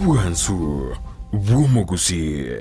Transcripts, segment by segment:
Obwansu bw'omogusii.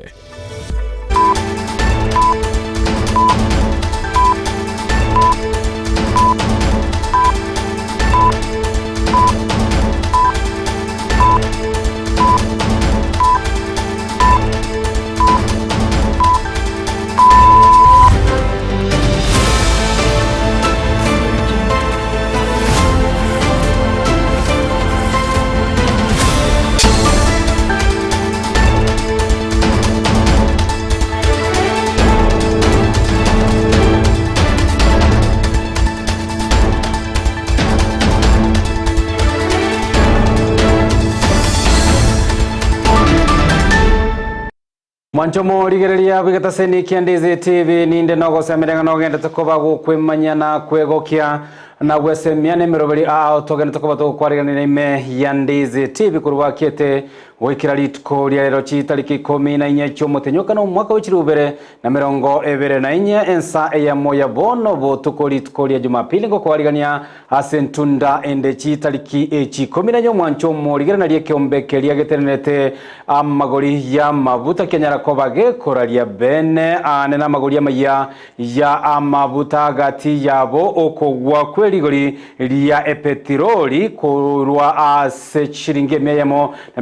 Mwancho morigereria bw'egetaseni kia Ndizi TV ninde nogosemeria ng'a nogendete koba gokwemanyia na kwegokia na gwesemia nemeroberi ao togendete koba togokwariganera ime ya Ndizi TV korwa bakiete goikera rituko ria rero chitariki ikomi na inye chi'omotenyoka omwaka bwe chilifu ibere na 24 ensa eyemo ya bono botuko rituko ria Jumapili ngokwarigania Ase entunda ende chitariki echi ikomi na inye omwancho omorigereria ekeombe keria getenenerete amagori y'amabuta kianyara koba gekoraria bene aane namagori amayia ya amabuta gati yabo okogwa kwe rigori ria epetiroli korwa ase chishilingi emia eyemo na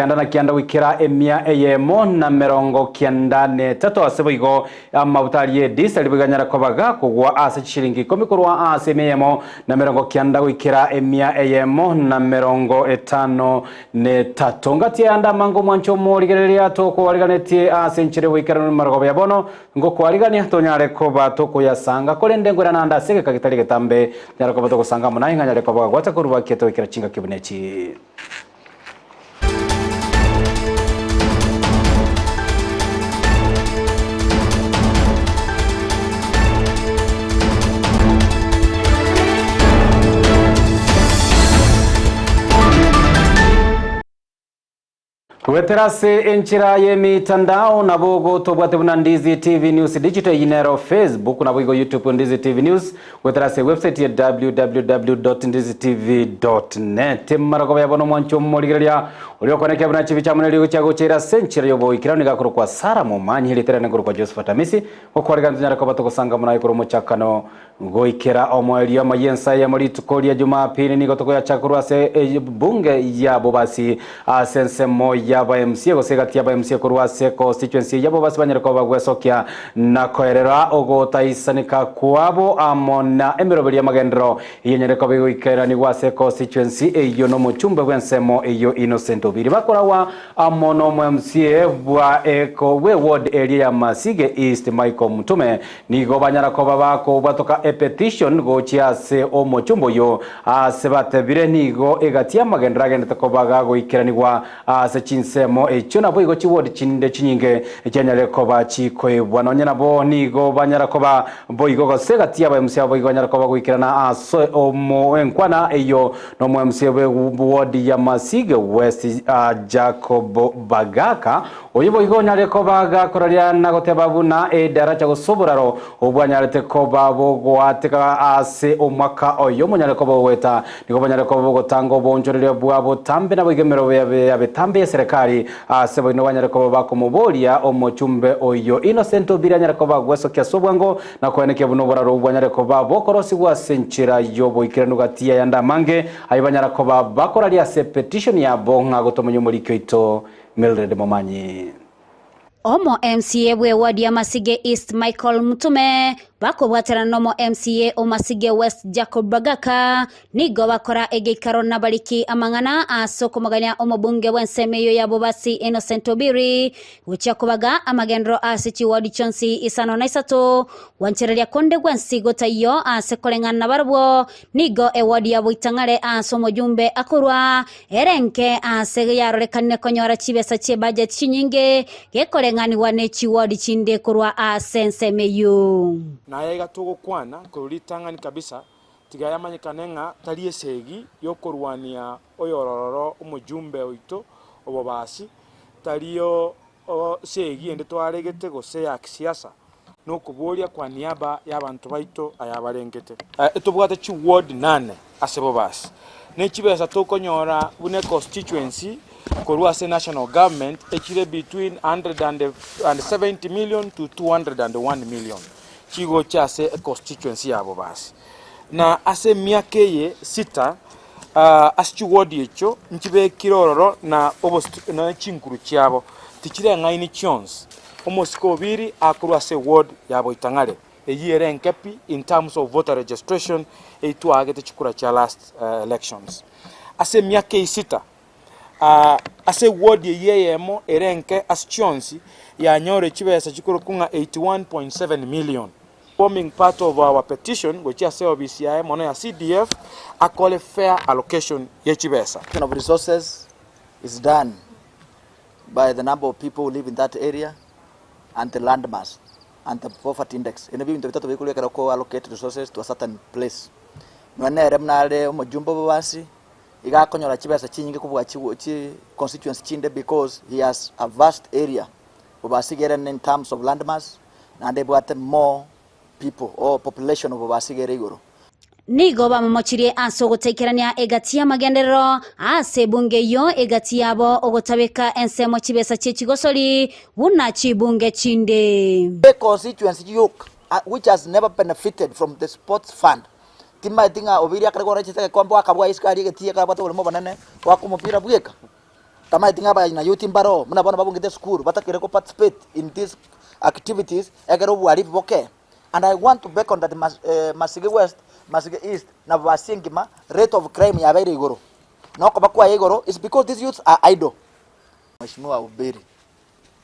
99 goikera 190 ase boigo Amaguta aria ediseli boigo anyare koba gakogwa ase chishilingi ikomi korwa ase 190 goikera 153. Ngati ande amange omwancho omorigereria tokoariganetie ase enchera y'oboikeranu marogoba ya bono, ngokoarigania tonyare koba tokoyasanga, korende nkoirana ande ase egeka getari getambe, tonyare koba togosanga amo naye ng'a anyare koba gagwacha korwa ki togoikera chingaki buna echi. Goetera ase enchera y'emitandao nabo gotobwate buna Ndizi TV News Digital eyio nero Facebook naboigo YouTube Ndizi TV News Goetera ase ewebsite ya www.ndizitv.net. Marogoba ya bono omwancho omorigereria oria okonekia buna chibicha amo neriogi chia gocha ere ase enchera y'oboikeranu nigo akorokwa Sara Momanyi, erieta riane nkorokwa Josephat Amisi, gokwarigania tonyare koba togosanga buna aye korwa omochakano goikera omoerio amaya ensa eyemo rituko ria Jumapili nigo tokoyachaka korwa ase ebunge ya Bobasi ase ensemo ya ba MCA gose egati ya ba MCA korwa ase constituency ya Bobasi banyare koba bagwesokia Na koerera ogotaisaneka kwabo amo na emeroberi y'amagenderero eyenyare koba egoikeranigwa ase constituency eyio nomochumbe bw'ensemo eyio Innocent Obiri bakoragwa amo nomo MCA bwa eko bwe ward eria ya Masige East Michael Mutume nigo banyara koba bakobwatoka epetition gochia ase omochumbe oyio ase batebire nigo egati y'amagenderero agendete koba gagoikeranigwa Ase chinsemo echio naboigo chiwodi chinde chinyinge chianyare koba chikoibwa. Nonya nabo nigo banyara koba boigo gose gati y'abaemusia boigo banyara koba goikerana ase enkwana eyio nomoemusia bw'ewodi ya Masige West Jacob Bagaka oyio boigo onyare koba gakoraria na goteba buna edaracha gose oboraro obwanyarete koba bogoateka ase omwaka oyo monyare koba ogoeta Nigo banyare koba bogotanga oboonchoreria bwa botambe naboigo emerobo ya betambe y'eserekari, ase boino banyare koba bakomoboria omochumbe oyio Innocent Obiri anyare koba agwesokia ase obwango na koenekia buna oboraro obwo bwanyare koba bokorosigwa ase enchera y'oboikeranu gati y'ayande amange ayio banyara koba bakoraria ase petition yabo ng'a gotomanya omoriki oito Mildred Momanyi. Omo MCA bwe ward ya Masige East Michael Mutume bakobwaterana nomo MCA o Masige West Jacob Bagaka nigo bakora egeikaro nabariki amang'ana ase okomogania omobunge bw'ensemo eyio ya Bobasi Innocent Obiri gochia kobaga amagenderero ase chiward chionsi isano na isato gwanchereria konde gwensi gotaiyo ase koreng'ana nabarabwo Nigo ewodi ya boitang'are ase omojumbe akorwa ere enke aase yarorekanire konyora chibesa chi'ebudget chinyinge, gekoreng'anigwa ne chiwodi chinde korwa ase ensemo eyio. Naye iga togokwana korwa ritang'ani kabisa, tiga yamanyekane ng'a tari esegi y'okorwania oyorororo omojumbe oito obobasi, tariyo segi ende twaregete gose ya kisiasa, nokoboria kwa niaba y'abanto baito ayabarengete. Tobwate chiward nane ase bobasi, ne chibesa tokonyora buna econstituency. Korwa ase national government echire between 170 million to 201 million chigocha ase econstituency ya Bobasi. Na ase emiaka eye sita ase chiward echio nchibekire ororo na obost na chinkuru chiabo tichireng'aini chionsi. Omosike Obiri akorwa ase eward ya Boitang'are eyio ere enke pi in terms of voter registration eyio twaagete chikura chia last elections. Ase emiaka eye sita Ase ewodi eyio eyemo ere enke ase chionsi yanyore chibesa chikorokwa ng'a 81.7 million. Forming part of our petition gochia ase ofisi yaye mono ya CDF akore fair allocation ye chibesa. Allocation of resources is done by the number of people who live in that area and the land mass and the poverty index. Ebi nabio ebinto bitato bikorwa ekero oko allocate resources to a certain place. Nonya nere buna are omojumbe obobasi. Iga akonyora chibesa chinyinge kobua chi constituency chinde because he has a vast area obasigere in terms of land mass naende ebwate more people or population of obasigere igoro. Nigo bamomochirie ase ogotaikerania egati y'amagenderero ase ebunge eyio, egati yabo ogotabeka ensemo chibesa chie chigosori buna chibunge chinde. A constituency yoka which has never benefited from the sports fund Timaeti ng'a obeire akare korora chinsa egekombe goaka isiko aria egetii ekero abwate oboremo obonene goaka omopira bweka. Tamaeti ng'a abanyina youth mbare oo buna bono babungete esukuru batakire ko participate in these activities ekero obohalifu boke. And I want to beckon that Mas Masige West, Masige East na Bobasi engima rate of crime yabeire igoro. Na okoba kwaye igoro is because these youths are idle. Mheshimiwa Obiri,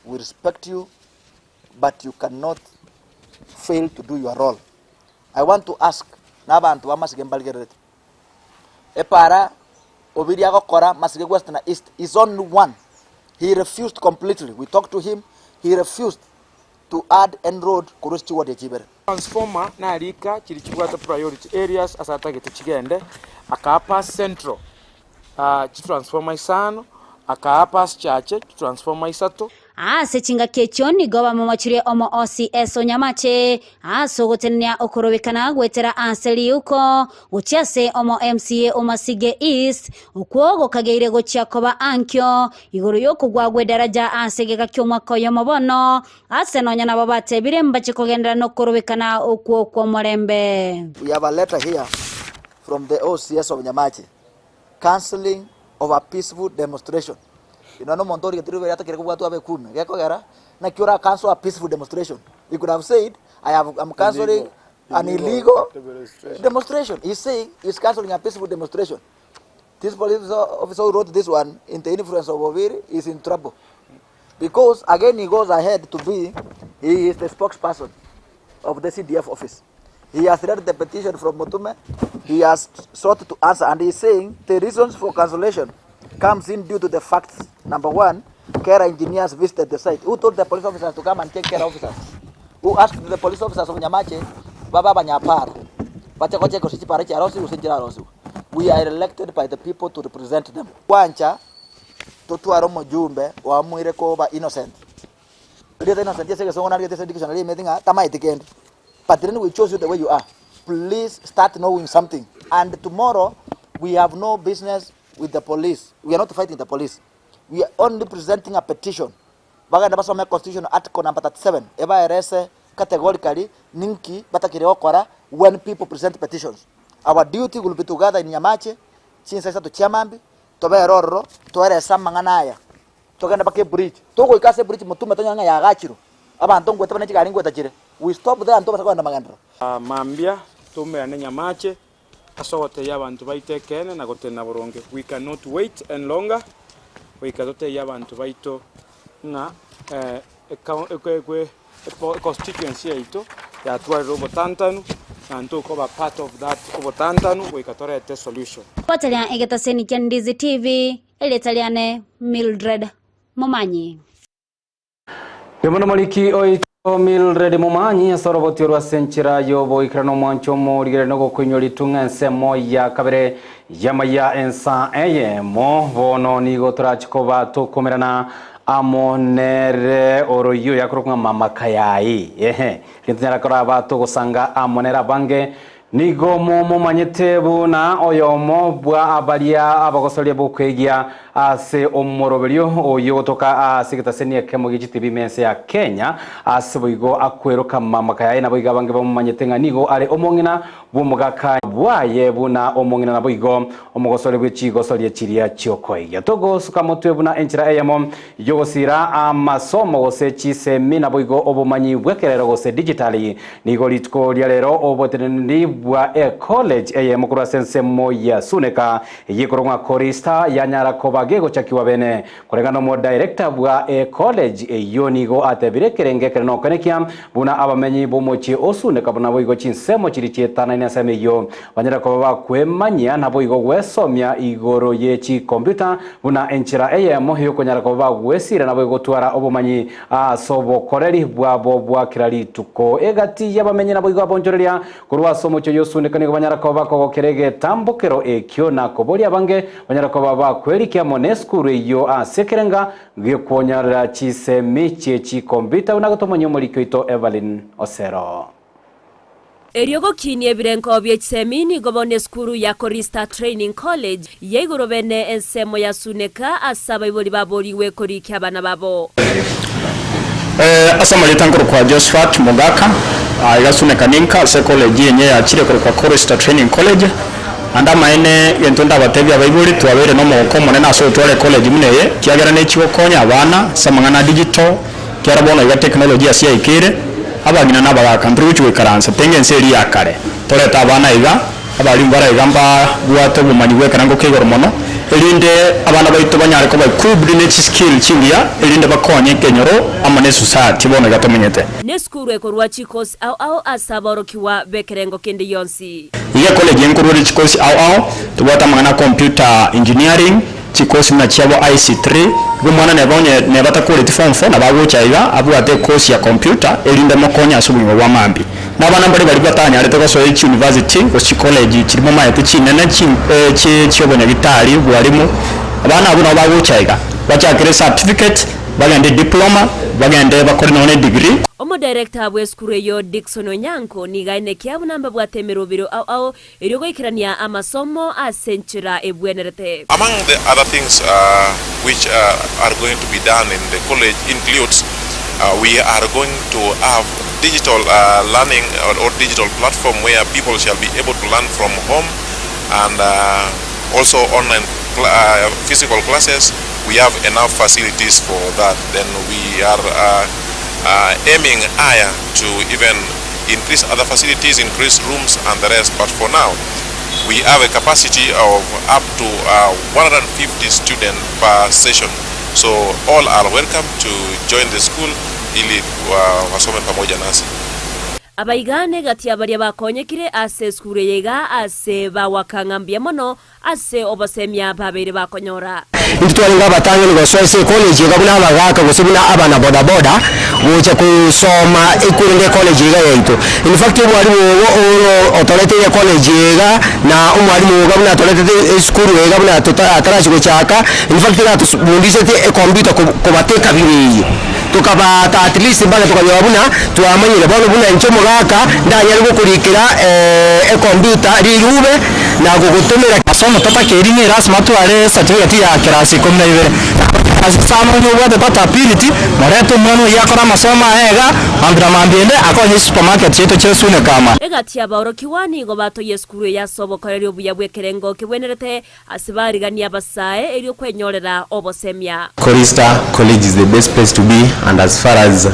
we respect you but you cannot fail to do your role. I want to ask na abanto ba Masige mbarigererete, epara Obiri agokora Masige West na East is only one, he refused completely, we talked to him, he refused to add any road korwa ase chiward echi ibere. Transformer narika chiria chibwate priority areas ase atagete chigende, akaapa Central chitransformer isano, akaapa ase Chache chitransformer isato. Ase chingaki echio nigo bamomochirie omo OCS o Nyamache ase ogotenenia okorobekana goetera ase riuko gochia ase omo MCA o Masige East, okwo gokageire gochia koba ankio igoro y'okogwa gw'edaraja ase egeka ki'omwaka oyomo bono, ase nonya nabo batebire mbache kogenderera nokorobekana okwo kw'omorembe. We have a letter here from the OCS of Nyamache cancelling of a peaceful demonstration. Inwe nomonto origetie riroba erio atakire kobwatwa abe ekume, gekogera naki ora cancel a peaceful demonstration? He could have said I have am cancelling an illegal demonstration. He's saying he's cancelling a peaceful demonstration. This police officer who wrote this one in the influence of Obiri is in trouble. Because again he goes ahead to be, he is the spokesperson of the CDF office. He has read the petition from Mutume. He has sought to answer and he is saying the reasons for cancellation comes in due to the facts. Number one, Kera engineers visited the site. Who told the police officers to come and take care officers? Who asked the police officers of Nyamache, Baba Banyapara, bache gocheka gose chipara chiarosiwe gose nchirarosiwe. We are elected by the people to represent them. Kwancha totware omojumbe oamuire koba innocent. Erieta innocent ase egesongo narigete ase dictionary rimeti ng'a tamaeti kende. But then we chose you the way you are. Please start knowing something. And tomorrow we have no business with the police. We are not fighting the police. We are only presenting a petition. Bagende basome constitution article number 37 ebaerese categorically ninki batakire gokora when people present petitions. Our duty will be to gather in Nyamache chinsa isato chia mambia tobere ororo toerese amang'ana aya. Togende mpaka ebridge, togoika ase ebridge motume tonyore ng'a yagachirwe, abanto ngoeta buna chigari ngoeta chire, we stop there ntobasa kogenda magenderero. Mambia toumerane Nyamache ase ogotebia abanto baito ekeene na gotenena boronge. We cannot wait any longer goika totebie abanto baito ng'a econstituency yaito yatwarire obotantanu na ntokoba part of that obotantanu goika torete solution. Goteria egetaseni kia Ndizi TV, Erieta riane Mildred Momanyi. Bono moriki oito Mildred Momanyi ase oroboti orwa ase enchera y'oboikeranu omwancho omorigereria nogokoinywa ritung'a ensemo ya kabere y'amaya ensa eyemo bono nigo torachi koba tokomerana amo nere oroyio yakorokwa ng'a mama kayai ehe rinto nyara koraba togosanga amo nere abange Nigo momomanyete buna oyomo bwa baria abagosoria b'okwegia Ase omoroberio oyio gotoka ase egetaseni ekemo gie chitibi ime ense ya Kenya, ase boigo akweroka mamaka yaye naboigo abange bamomanyete ng'a nigo are omong'ina bw'omogaka bwaye buna omong'ina naboigo omogosori bwe chigosoria chiria chi'okoegia. Togosuka motwe buna enchera eyemo y'ogosiira amasomo gose chisemi naboigo obomanyi bw'ekerero gose digitali. Nigo rituko ria rero oboteneneri bwa ecollege eyemo korwa ase ensemo ya Suneka Eyio ekorokwa ng'a Korista yanyara koba gegochakigwa bene. Koreng'ana nomodirector bwa ecollege eyio nigo atebire ekerengo ekere nokoenekia buna abamenyi b'omochie o Suneka naboigo chinsemo chiria chietanaine ensemo eyio banyare koba bakwemanyia naboigo gwesomia igoro ye chicomputer buna enchera eyemo yokonyara koba bagwesira naboigo gotwara obomanyi ase obokoreri bwabo bwa kera rituko. Egati y'abamenyi naboigo abonchoreria Korwa ase omochie oyio osuneka nigo banyara koba bakogokera egetambokero ekio na koboria abange banyare koba bakwerikia amo nesukuru eyio ase ekerenga gi'okwonyorera chisemi chie chikompyuta buna gotomonya omoriki oito Evelyn Osero. Erio gokinia ebirengo bie chisemi nigo bono esukuru ya Korista Training College yaigurwe bene ensemo ya Suneka ase abaibori baborigwe korikia abana babo. Ase amarieta nkorokwa Josphat Mogaka, iga Suneka ninka ase ecollege enye yachire korokwa Korista Training College. Naende amaene egento ndabatebie abaibori, twabeire nomogoko omonene ase ogotwara ecollege buna eye, ekiagera nechi gokonya abana ase amang'ana a digital, ekiagera bono iga technology ase yaikeire, abang'ina na abagaka ntori gochia goikaransa tenga ense eria ya kare. Torete abana iga. Abalimu bare iga mbabwate obomanyi bw'ekerengo kia igoro mono, erinde abana baito banyare koba equipped ne chiskill chingiya, erinde bakonye ekenyoro amo ne society bono iga tomenyete. Nesukuru ekorua chikosi ao ao ase aborokigwa b'ekerengo kende gionsi. Iga ecollege enkorwa ere chikosi ao ao, tobwate amang'ana a computer engineering, chikosi buna chiabo IC3, igo omwana neba onye neba takoreti form four nabo agocha iga abwate ecourse ya computer erinde emokonye ase obogima bwa mambia. Na abana mbaria baria batanyarete gosoa chiuniversity gose chicollege chiria momaete chinene chi chiobonyagitari, obwalimu, abana abwo nabo bagocha iga, bachakere ecertificate, bagende ediploma, bagende bakore nonya ne edegree. Omodirector bw'esukuru eyio Dickson Onyango nigo aenekia buna mbabwate emerobero ao ao erio goikerania amasomo ase enchera ebwenerete. Among the other things which are going to be done in the college includes we are going to have digital learning or digital platform where people shall be able to learn from home and also online physical classes. We have enough facilities for that. Then we are aiming higher to even increase other facilities, increase rooms and the rest. But for now, we have a capacity of up to 150 students per session. So all are welcome to join the school ili wasome pamoja nasi. Abaiga negati ya baria bakonyekire ase esukuru eye iga ase bagoaka ng'a mbuya mono Ase obosemia babeire bakonyora. Intwe twarenge abatang'ani gosoa ase ecollege iga buna abagaka gose buna abana bodaboda gocha kosoma ekorende ecollege iga yaito. In fact omwalimu ogo oro otoreteire ecollege iga na omwalimu oga buna atoretete esukuru iga buna tota atarachia gochaka, in fact iga atobundiseti ecomputer ko kobateka bire eye. Tokabaata at least mpaka tokanyora buna twamanyire. Bono buna inche omogaka ndanyare gokorikera ecomputer rirube na gogotomera. Masomo totakeiri ng'a erasima atware certificate ya kerasi ikomi na ibere. Kerasi isano onye obwate tata ability, morete omwana oyio akore amasomo aye iga, mambia na mambia ende akonye chisupermarket chiaito chia Sunekama. Egati y'abaorokigwa nigo batoyia esukuru eye ase obokoreri obuya bw'ekerengo kebwenerete Ase bariganie abasae erio kwenyorera obosemia. Korista College is the best place to be and as far as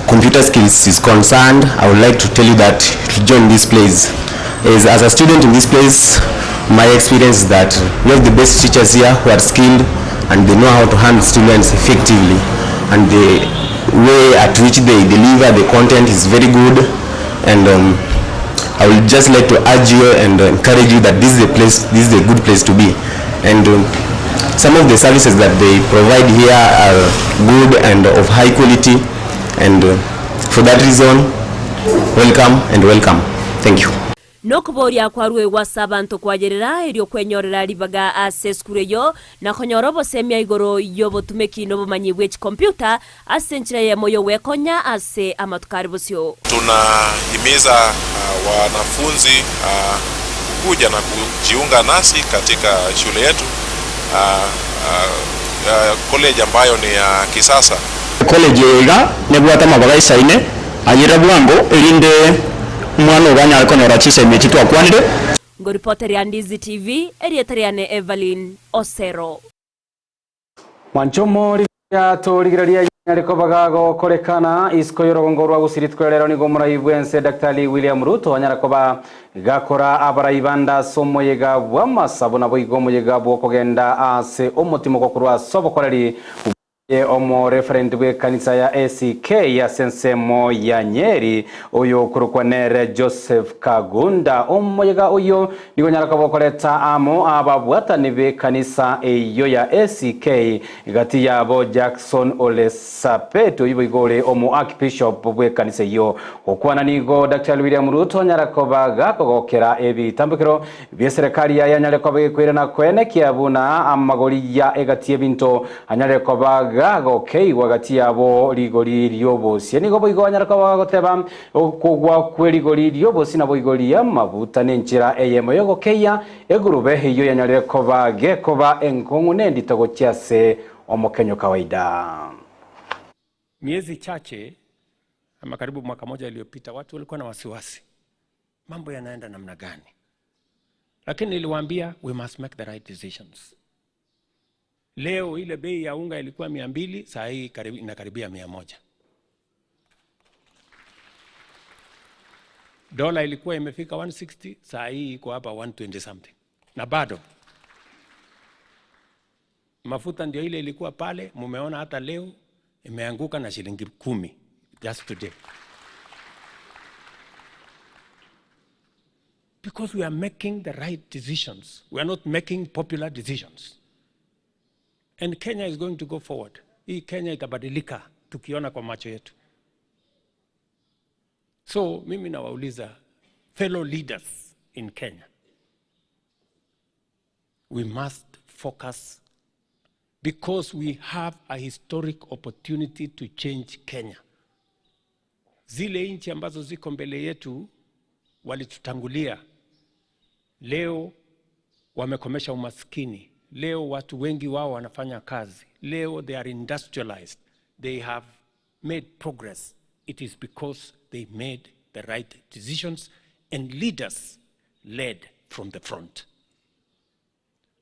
computer skills is concerned I would like to tell you that to join this place as, as a student in this place my experience is that we have the best teachers here who are skilled and they know how to handle students effectively and the way at which they deliver the content is very good and um, I would just like to urge you and encourage you that this is a place, this is a good place to be. And um, some of the services that they provide here are good and of high quality. And uh, for that reason, welcome and welcome. Thank you. Nokoboria kwaruegwe ase abanto kwayerera, erio kwenyorera ribaga ase esukuru eyio, na konyora obosemia igoro y'obotumeki na obomanyi bwe chikompiuta Ase enchera eyemo y'ogwekonya ase amatuko are bosio. Tunahimiza wanafunzi kukuja na kujiunga nasi katika shule yetu. College ambayo ni ya kisasa. College eye iga nebwate amabaga aisaine ayire bwango erinde omwana ogo anyare konyora chisemi echi twakwanire. Ngoripoteria Ndizi TV, erieta riane Evelyn Osero. Mwanche omorigereria torigereria ayanyare koba gagokorekana isiko y'orogongo rwa Gusii rituko ria rero nigo omorai bw'ense Daktari William Ruto anyara koba gakora abarai bande ase omoyega bw'amasabo naboigo omoyega bw'okogenda ase omotimoko korwa ase obokoreri bwaye omoreferent bw'ekanisa ya ACK ase ensemo ya Nyeri oyokorokwa nere Joseph Kagunda. Omoyega oyio Nigo onyare koba okoreta amo ababwatani b'ekanisa eyio ya ACK, gati yabo Jackson Ole Sapet oyio boigo ore omoarchbishop bw'ekanisa eyio. Gokwana nigo Daktari William Ruto anyare koba gakogokera ebitambokero bi'eserekari yaye anyare koba gekoirana koenekia buna amagori ya egati y'ebinto anyare koba gagokeigwa gati yabo rigori ri'obosie. Nigo boigo anyare koba gagoteba Okogwa kwe rigori ri'obosi naboigo ri'amabuta nenchera eyemo y'ogokeyia egurube eyio yanyarire koba gekoba enkong'u nendito gochia ase omokenyo kawaida. Miezi chache ama karibu mwaka moja iliyopita watu walikuwa na wasiwasi, mambo yanaenda namna gani? Lakini niliwaambia we must make the right decisions. Leo ile bei ya unga ilikuwa 200, saa hii inakaribia 100. Dola ilikuwa imefika 160, saa hii iko hapa 120 something, na bado mafuta ndio ile ilikuwa pale, mumeona hata leo imeanguka na shilingi 10 just today. Because we are making the right decisions. We are not making popular decisions. And Kenya is going to go forward. Hii Kenya itabadilika tukiona kwa macho yetu. So mimi nawauliza fellow leaders in Kenya, we must focus because we have a historic opportunity to change Kenya. Zile nchi ambazo ziko mbele yetu walitutangulia, leo wamekomesha umaskini, leo watu wengi wao wanafanya kazi, leo they are industrialized, they have made progress. It is because they made the right decisions and leaders led from the front.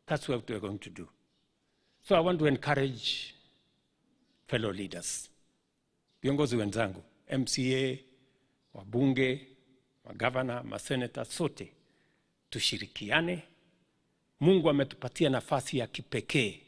That's what we are going to do. So I want to encourage fellow leaders, viongozi wenzangu, MCA, wabunge, magavana, maseneta, sote tushirikiane. Mungu ametupatia nafasi ya kipekee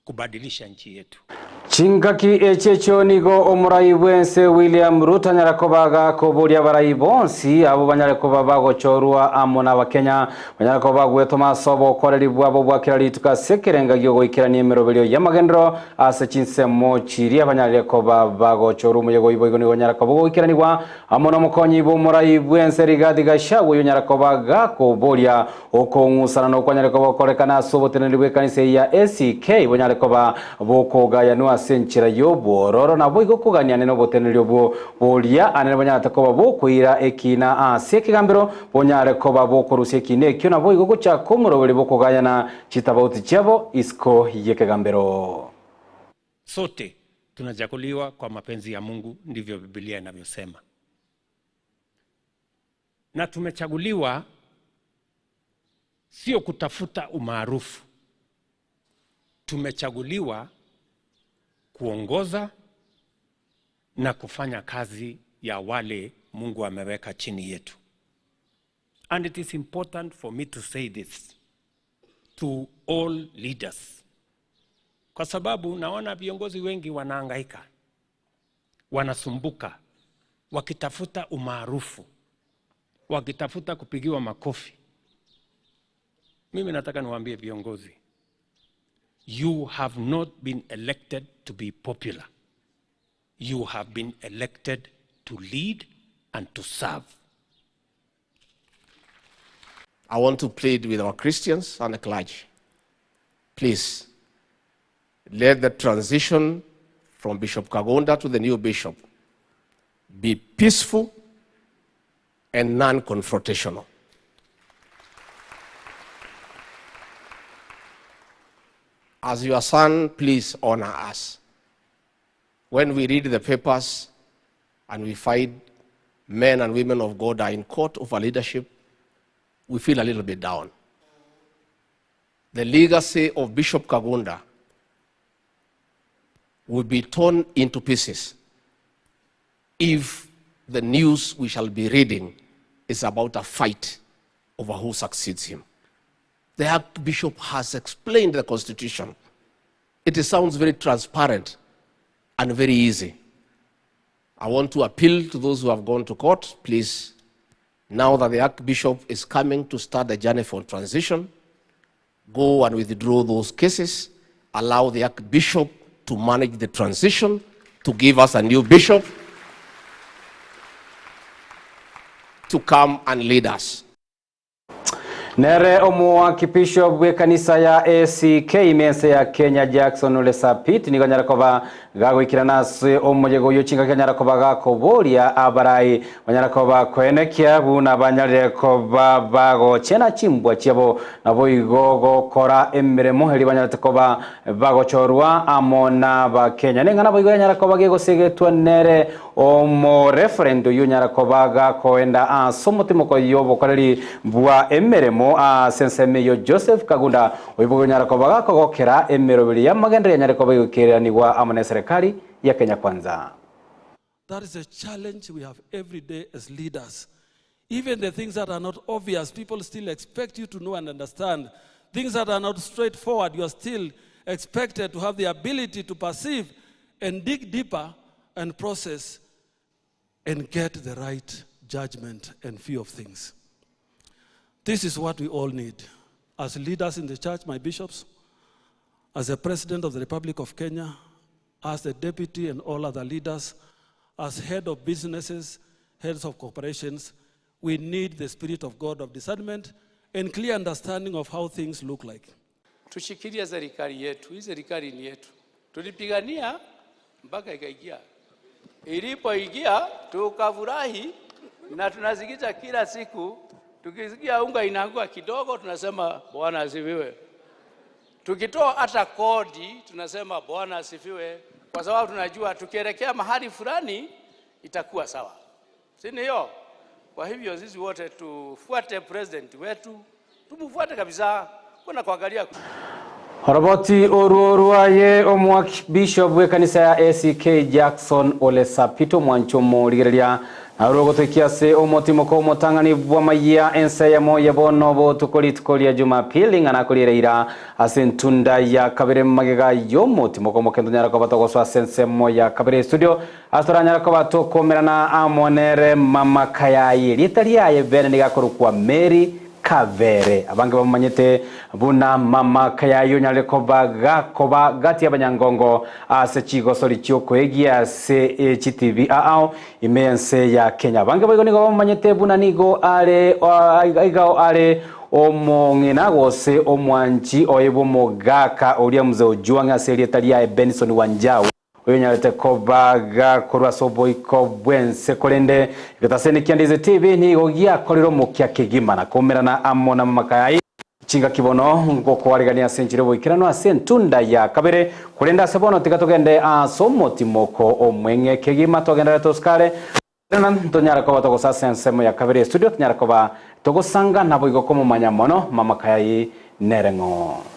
kubadilisha nchi yetu. Chingaki echi echio nigo omorai bwense William Ruto anyare koba gakoboria abarai bonsi abo banyare koba bagochorwa amo na abakenya banyare koba bagwetoma ase obokoreri bwabo bwa kera rituko ase ekerenga giogoikerania emeroberio y'amagenderero ase chinsemo chiria banyarire koba bagochorwa omoyega oibo igo nigo onyare koba ogoikeranigwa amo na omokonyi bw'omorai bwense Rigathi Gachagua oyio onyare koba gakoboria okong'usana na okwanyare koba gokorekana ase oboteneneri bw'ekanisa eye ya ACK bonyare koba bokogayanwa ase enchera y'obwororo, naboigo kogania anene oboteneneri obwo boria anene bonyarete koba bokoira ekiina ase ekegambero, bonyare koba bokorusia ekiina ekio, naboigo gochaka omoroberi bw'okogayana chitabauti chiabo isiko y'ekegambero. Sote tunachaguliwa kwa mapenzi ya Mungu, ndivyo Biblia inavyosema. Na tumechaguliwa sio kutafuta umaarufu. Tumechaguliwa kuongoza na kufanya kazi ya wale Mungu ameweka chini yetu. And it is important for me to say this to all leaders. Kwa sababu naona viongozi wengi wanahangaika, wanasumbuka, wakitafuta umaarufu, wakitafuta kupigiwa makofi. Mimi nataka niwaambie viongozi, you have not been elected to be popular. You have been elected to lead and to serve. I want to plead with our Christians and the clergy. Please, let the transition from Bishop Kagunda to the new bishop be peaceful and non-confrontational. As your son, please honor us. When we read the papers and we find men and women of God are in court over leadership, we feel a little bit down. The legacy of Bishop Kagunda will be torn into pieces if the news we shall be reading is about a fight over who succeeds him. The Archbishop has explained the Constitution. It sounds very transparent and very easy. I want to appeal to those who have gone to court, please, now that the Archbishop is coming to start the journey for transition, go and withdraw those cases, allow the Archbishop to manage the transition, to give us a new bishop, to come and lead us. Nere omoakibishop bw'ekanisa ya ACK ime ense ya Kenya Jackson Ole Sapit nigo anyare koba gagoikerana ase omoyega oyio chingaki anyare koba gakoboria abarai banyare koba koenekia buna banyarire koba bagochena chimbwa chiabo naboigo gokora emeremo eria banyarete koba bagochorwa amo n'Abakenya. Neng'ana boigo yanyara koba gegosegetwa nere omoreferend oyio onyara koba gakoenda ase omotimoko y'obokoreri bwa emeremo ase ensemo eyio Joseph Kagunda oyio boigo onyara koba gakogokera emeroberi y'amagenderero yanyare koba egoikeranigwa amo n'eserekari ya Kenya Kwanza. That is a challenge we have every day as leaders. Even the things that are not obvious, people still expect you to know and understand. Things that are not straightforward, you are still expected to have the ability to perceive and dig deeper and process and get the right judgment and view of things. This is what we all need. As leaders in the church, my bishops, as the President of the Republic of Kenya, as the deputy and all other leaders, as head of businesses, heads of corporations, we need the spirit of God of discernment and clear understanding of how things look like. Tushikilie serikali yetu. Hii serikali ni yetu, tulipigania mpaka ikaingia. Ilipoingia tukafurahi na tunasikiza kila siku, tukisikia unga inaangua kidogo tunasema Bwana asifiwe. Tukitoa hata kodi tunasema Bwana asifiwe, kwa sababu tunajua tukielekea mahali fulani itakuwa sawa, si ndio? Kwa hivyo sisi wote tufuate president wetu, tumfuate kabisa, kuna kuangalia Oroboti oruo rwaye omwakbishop bw'ekanisa ya ACK Jackson Ole Sapito mwancho omorigereria narwo gotoikia ase omotimoko omotang'ani bw'amaiya ense eyemo ya bono botuko rituko ria Jumapili ng'ana koriera ira ase entunda ya kabere magega y'omotimoko omokento nyara koba togosoa ase ensemo ya kabere studio ase toranyara koba tokomerana amo nere mama kayaye rieta riaye bene nigakorokwa Mary Kavere abange bamanyete buna mama kayayo nyare koba gakoba gati abanyangongo ase chigosori chiokoegia ase HTV ao ime ense ya Kenya abange boigo nigo bamanyete buna nigo are aigao are omong'ina gose omwanchi oye bw'omogaka oria mzee Ojwang ase erieta riaye Benson Wanjau Oyonyarete koba gakorwa ase oboiko bw'ense, korende egetaseni kia Ndizi TV nigo giakorire omokia kegima na koumerana amo namamaka yaye chingaki bono ngokoarigania ase enchera y'oboikeranu ase entunda ya kabere. Korende ase bono tiga togende ase omotimoko omweng'e kegima togenderere tosikare Tonyara koba togosa ase ensemo ya kabere estudio, tonyara koba togosanga naboigo komomanya mono mama Kayai nere ng'o.